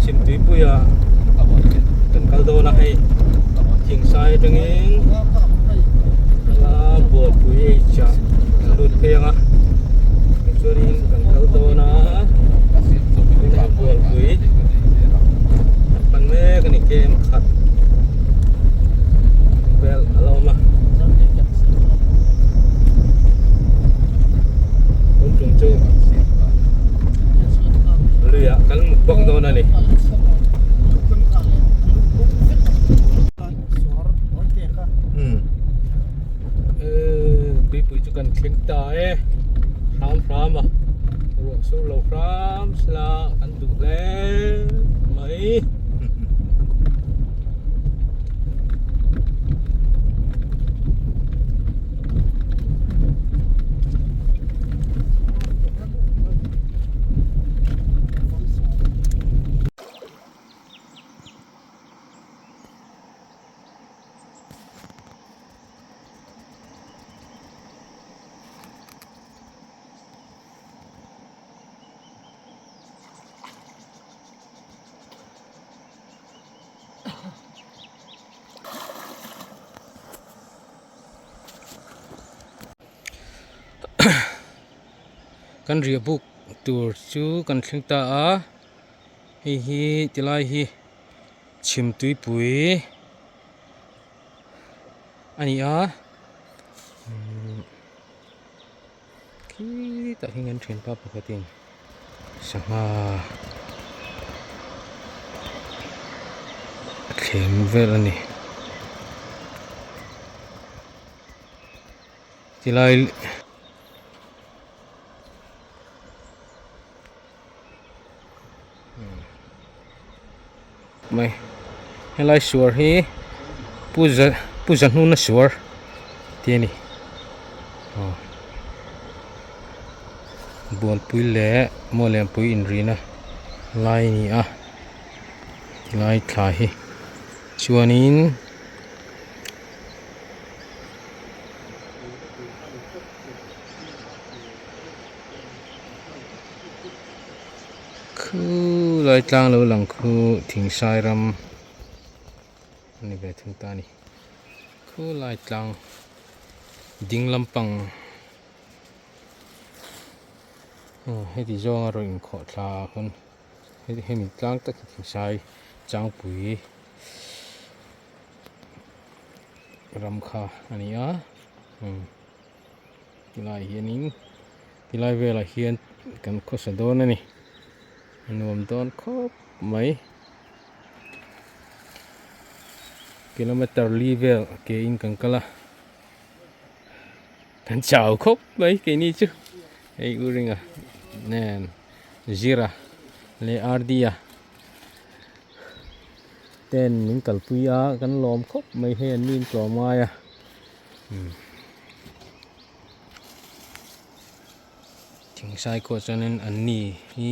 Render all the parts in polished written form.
Chhimtuipuia kan kal dawn a hei Thingsai atangin kala Bualpui ei chah kan lut phei ang a tichuanin kan kal dawn a tunah hian Bualpui kan pan mek a ni kem khat vel a la awm a tun tum chu luiah kan muk bawk dawn a ni. Tuipui chu kan thleng ta e hram hram a ruah sur lo hram sela kan duh hle mai. Kan riah buk tur chu kan thleng ta a hei hi tilai hi chhimtuipui a ni a Khitah hian kan thianpa pakhatin sangha a thlem vel a ni. Tilai mai helai suar hi pu za pu zahnuna suar tih a ni aw bualpui leh muallianpui inrina lai a ni a tilai thla hi chuanin. Khu lai tlang lo lang khu thingsai ram a ni ve thung ta a ni khu lai tlang ding lampang aw heti zawnga rawn inkhawh thla ah khawn hemi tlang tak hi thingsai changpui ram kha a ni a umm. Tilai hianin tilai velah hian kan khawsa dawn a ni a nuam dawn khawp mai kilometer li vel ke in kan kal a kan chau khawp mai keini chu hei u ringa nen zira leh rd-a ten min kalpui a kan lawm khawp mai hei an ni in tlawm ngai a. Thingsai kawh chuanin an ni hi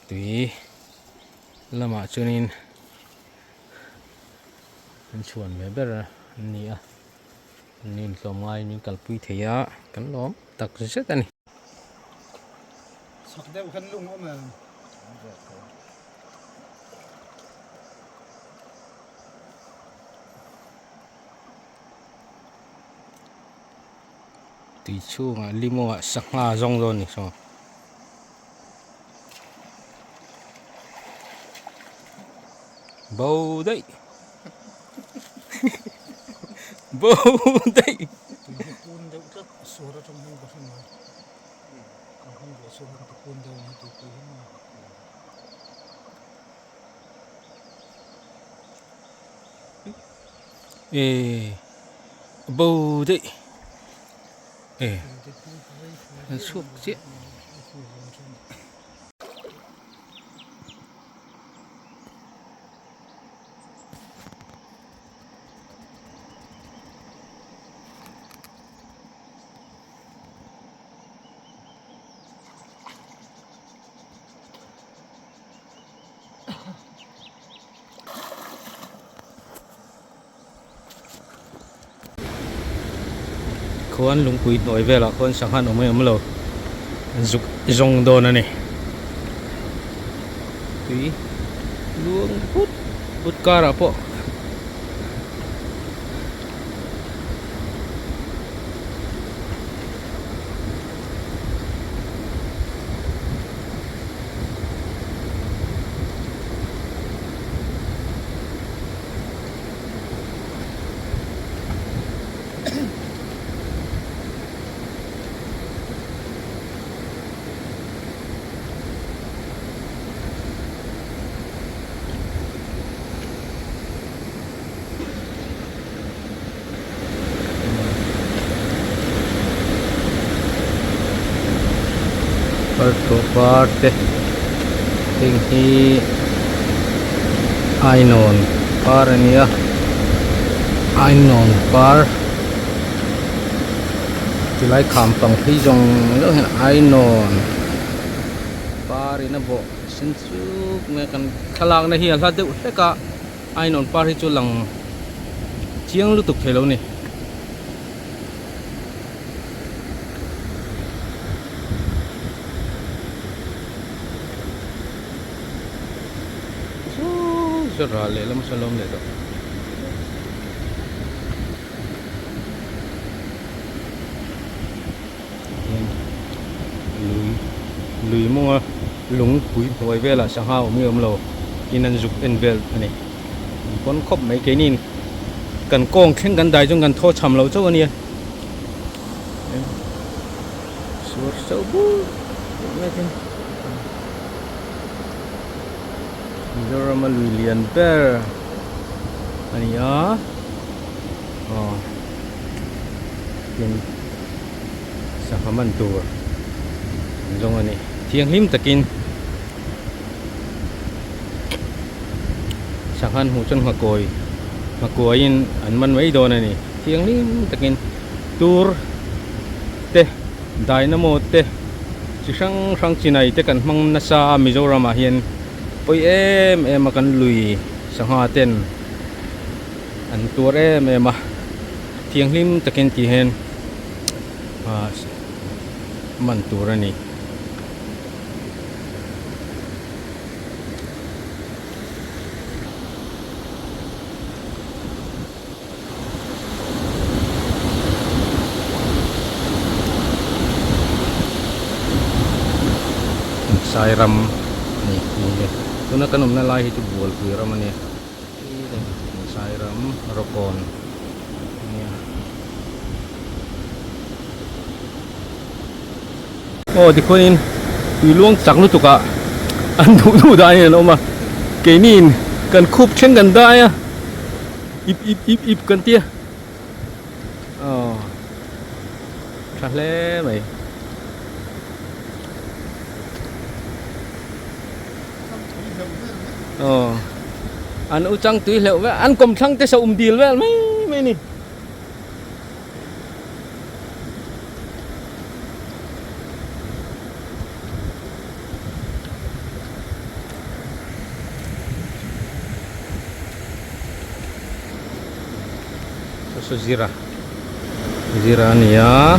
tui lamah chuanin an chhuan ve ber an ni a an ni intlawm ngaiin min kalpui thei a kan lawm tak zet a ni. Chak deuh khan lung awm em? Tui chhungah limo ah sangha zawng dawn a ni saw. Bo daih bo daih. Tui hi pun deuh tlat suar atang hian ka hre mai. Ka hmu ve chu han ti pun deuh ang tih pui hi maw. E bo daih e an chhuak chiah. Khuan lungpui hnuai velah khuan sangha an awm em lo an zuk zawng dawn a ni tui. Luang but but karah pawh Farthlawh par te heng hi ainawn par a nia ainawn par tilai kham pang phei zawng zawng hian ainawn par in a bawh sen chuk mai a kan thlalakna hi a hla deuh hlek a ainawn par hi chu lang chiang lutuk thei lo a ni. Saw ral lehlam sawn a awm leh tawh. Hian lui lui mawnga lungpui hnuai velah sangha awm nge awm lo in an zuk en vel a ni an pawn khawp mai keini kan kawng thleng kan dai chuan kan thaw cham lo chauh a nia suar chauh bur mek in Mizoram a lui lian ber a ni a. Aw tin sangha man tur an zawng a ni thianghlim takin sangha an hmuh chuan nghakawi nghakuaiin an man mai dawn a ni thianghlim takin tur te dynamo te chi hrang hrang chinai te kan hmang nasa a Mizoram ah hian pawi em em a kan lui sangha ten. An tuar em em a thianghlim takin tih hian ah man tur a ni. Sairam a ni tuna kan awmna lai hi chu Bualpui ram a nia. Sairam Rawkawn ania. Aw tikhuanin tui luang chak lutuk ah an duh duh dahin an awm a keiniin kan khup thleng kan dai a ip ip ip ip kan tia aw tha hle mai. Aw an u chang tui hleuh vel an kawmthlang te sa um dil vel mai mai a ni. Saw zira zira a ni a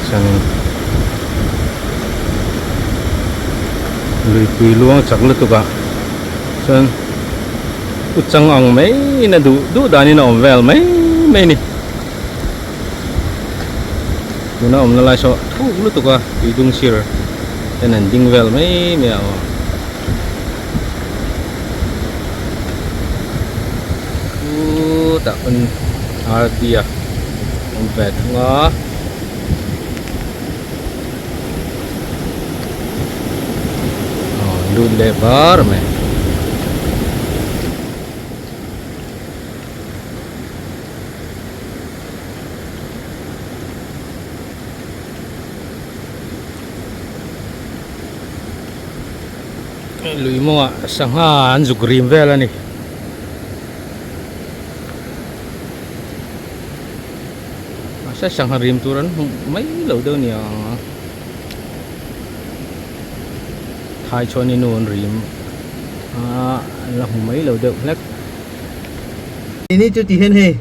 chuanin luipui luang chak lutuk ah chuan u chang ang mai in a duh duh danin a awm vel mai mai a ni tuna awmna lai saw thuk lutuk a tui dung sir ten an ding vel mai mai a aw. Chutah pawn arti a awm ve thung a. Aw lut leh var mai. Lui mawngah sangha an zuk rim vel a ni. Mahse sangha rim tur an hmu mai lo deuh a ni ang a. Thai chuan i nu an rim a an la hmu mai lo deuh hlek. Ini chu ti hian hei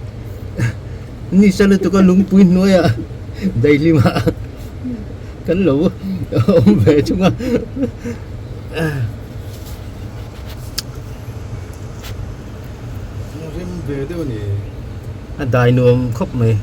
ni sa lutuk a lungpui hnuaiah daihlimah kan lo awm ve chung a. ve deuh a ni. A dai nuam khawp mai.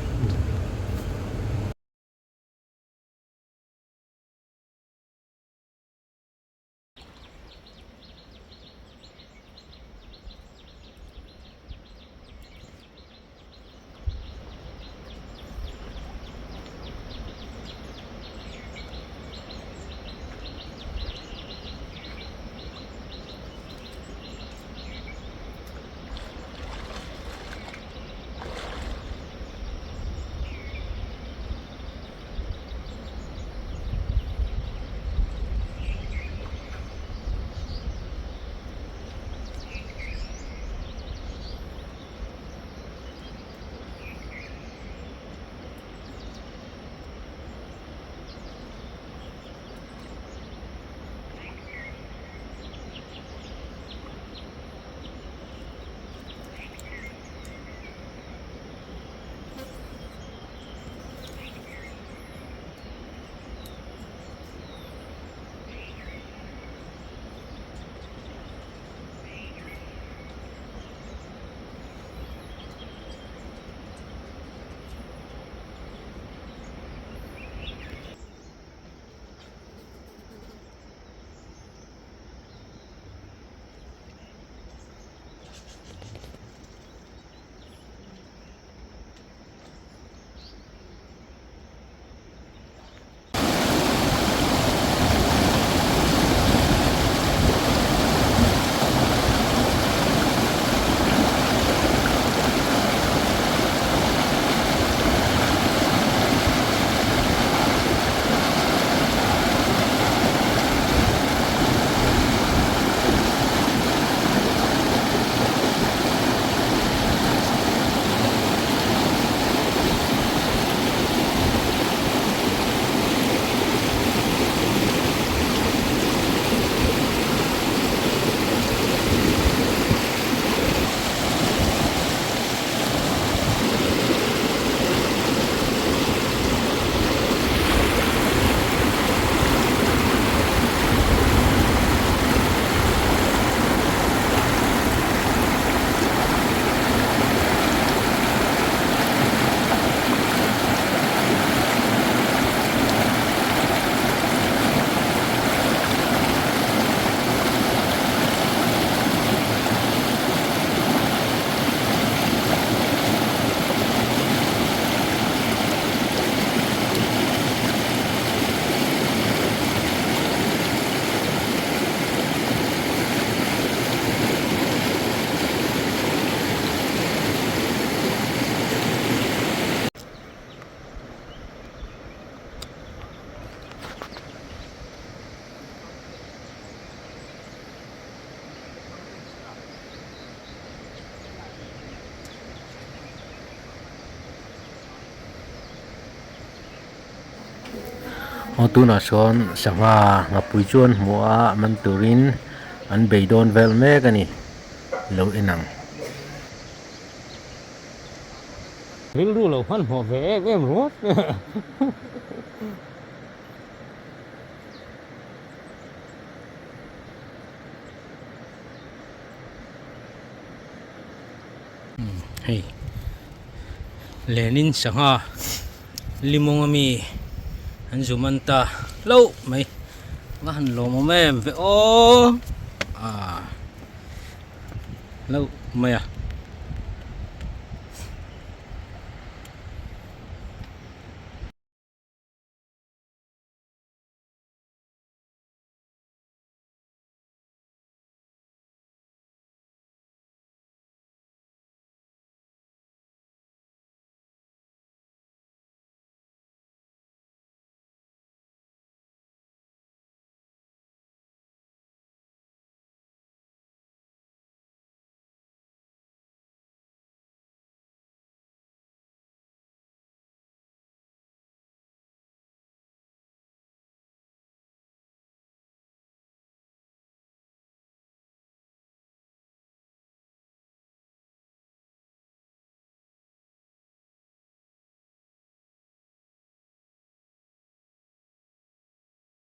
Aw tunah sawn sangha ngapui chu an hmu a man turin an bei dawn vel mek a ni lo en ang. Rilru lo hmanhmawh ve em em ruat. Hei lenin sangha limawng ami an zu man ta hlauh mai a han lawmawm em ve aw ah hlauh mai a.